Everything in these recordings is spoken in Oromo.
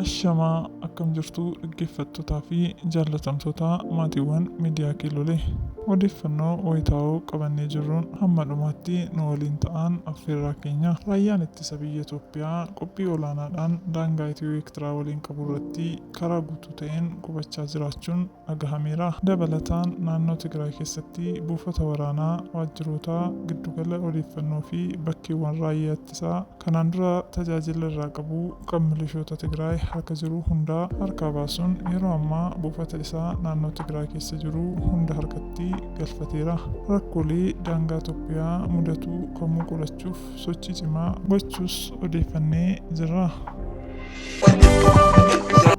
Ashamaa akkam jirtu dhaggeeffattootaa fi jaallatamtoota maatiiwwan miidiyaa Kiilolee. Odeeffannoo wayitaawoo qabannee jirruun hamma dhumaatti nu waliin ta'aan affeerraa keenya. Raayyaan Ittisa Biyya Itoophiyaa qophii olaanaadhaan daangaa Itiyoo-Eertiraa waliin qabu irratti karaa guutuu ta'een qubachaa jiraachuun dhagahameera. Dabalataan naannoo Tigraay keessatti buufata waraanaa, waajjiroota, giddugala odeeffannoo fi bakkeewwan raayyaa ittisaa kanaan dura tajaajila irraa qabu kan milishoota Tigraay harka jiru hundaa harkaa baasuun yeroo ammaa buufata isaa naannoo Tigraay keessa jiru hunda harkatti galfateera. Rakkoolee daangaa Itoophiyaa mudatu kamuu qolachuuf sochii cimaa gochuus odeeffannee jirra.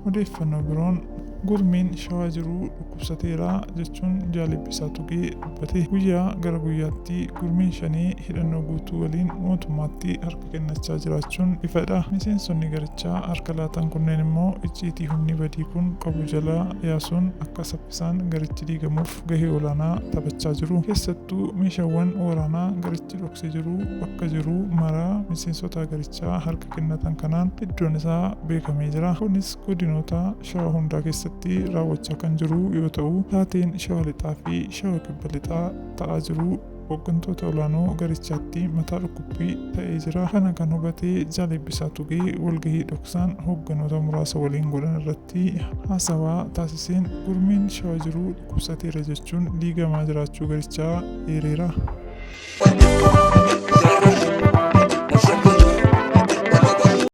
Odeeffannoo biroon gurmiin Shawaa jiru dhukkubsateera jechuun Jaal Eebbisaa Tugee dubbate. Guyyaa gara guyyaatti gurmiin Shanee hidhannoo guutuu waliin mootummaatti harka kennachaa jiraachuun ifadha. Miseensonni garichaa harka laatan kunneen immoo icciitii humni badii kun qabu jala yaasuun akka saffisaan garichi diigamuuf gahee olaanaa taphachaa jiru. Keessattuu meeshaawwan waraanaa garichi dhoksee jiru bakka jiru maraa miseensota garichaa harka kennatan kanaan iddoon isaa beekamee jira. Kunis godinoota Shawaa hundaa keessatti raawwachaa kan jiru yoo ta'u, taateen Shawa Lixaa fi Shawa Kibba Lixaa ta'aa jiru hooggantoota olaanoo garichaatti mataa dhukkubbii ta'ee jira. Kana kan hubate Jaal Eebbisaa Tugee walgahii dhoksaan hoogganoota muraasa waliin godhan irratti haasawaa taasiseen gurmiin Shawa jiru dhukkubsateera jechuun diigamaa jiraachuu garichaa eereera.